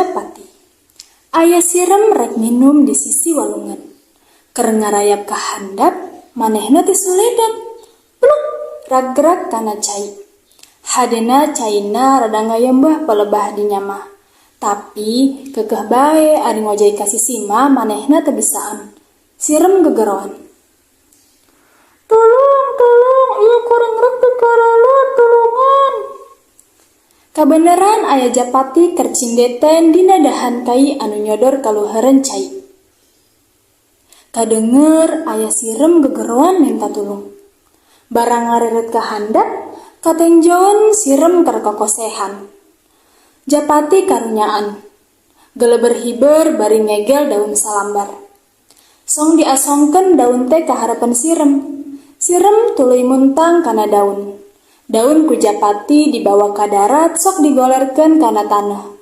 Japati. Aya sirem rek minum di sisi walungan. Keur ngarayap ka handap, manehna tisuledan. Pluk! Ragrag kana cai. Hadena caina rada ngayembah palebah dinya mah. Tapi keukeuh bae ari ngojay ka sisi mah manehna teu bisaan. Sirem gegeroan. Tulung, tulung, ieu kuring rek dikarelet, tulungan! Kabeneran aya Japati keur cindeten dina dahan kai anu nyodor ka luhureun cai. Kadenger aya sirem gegeroan minta tulung. Barang ngareret ka handap, katenjoeun sirem keur kokosehan. Japati karunyaan. Geleber hiber bari ngegel daun salambar. Song diasongkeun daun teh ka hareupeun sirem. Sirem tuluy muntang kana daun. Daun ku Japati dibawa ka darat sok digolerkeun kana taneuh.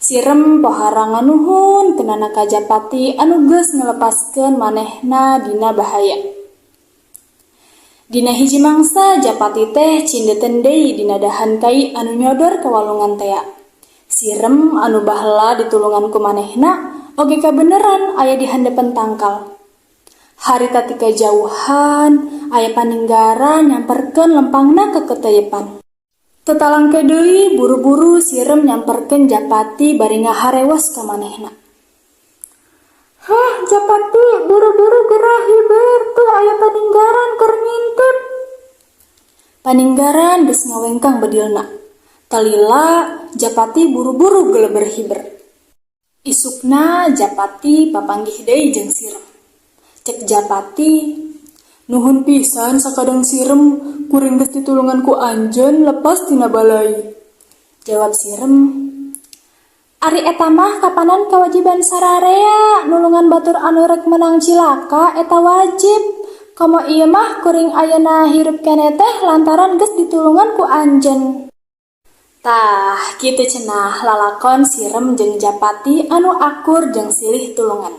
Sirem pohara nganuhunkeunana ka Japati anu geus ngalepaskeun manehna dina bahaya. Dina hiji mangsa Japati teh cindeten deui dina dahan kai anu nyodor ka walungan tea. Sirem anu baheula ditulungan ku manehna oge kabeneran aya di handapeun tangkal. Harita ti kajauhan aya paninggaran nyamperkeun lempangna ka keteyepan. Teu talangke deui buru-buru sirem nyamperkeun Japati bari ngaharewos ka manehna. Heh Japati, buru-buru geura hiber, tuh aya paninggaran keur ngintip. Paninggaran geus ngawengkang bedilna. Talila Japati buru-buru geleber hiber. Isukna Japati papanggih deui jeung sirem. Cek Japati, Nuhun pisan sakadang sirem, kuring geus ditulungan ku anjeun lepas tina balai. Jawab sirem, Ari eta mah kapanan kawajiban sararea nulungan batur anu rek meunang cilaka eta wajib. Komo ieu mah kuring ayeuna hirup keneh teh lantaran geus ditulungan ku anjeun. Tah, kitu cenah lalakon sirem jeung Japati anu akur jeung silih tulungan.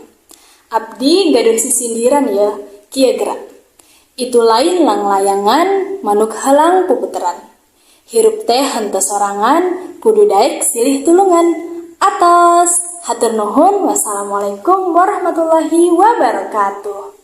Abdi gaduh sisindiran yeuh, kieu geura. Itu lain langlayangan, manuk helang puputeran. Hirup teh henteu sorangan, kudu daek silih tulungan. Atos, hatur nuhun, wassalamualaikum warahmatullahi wabarakatuh.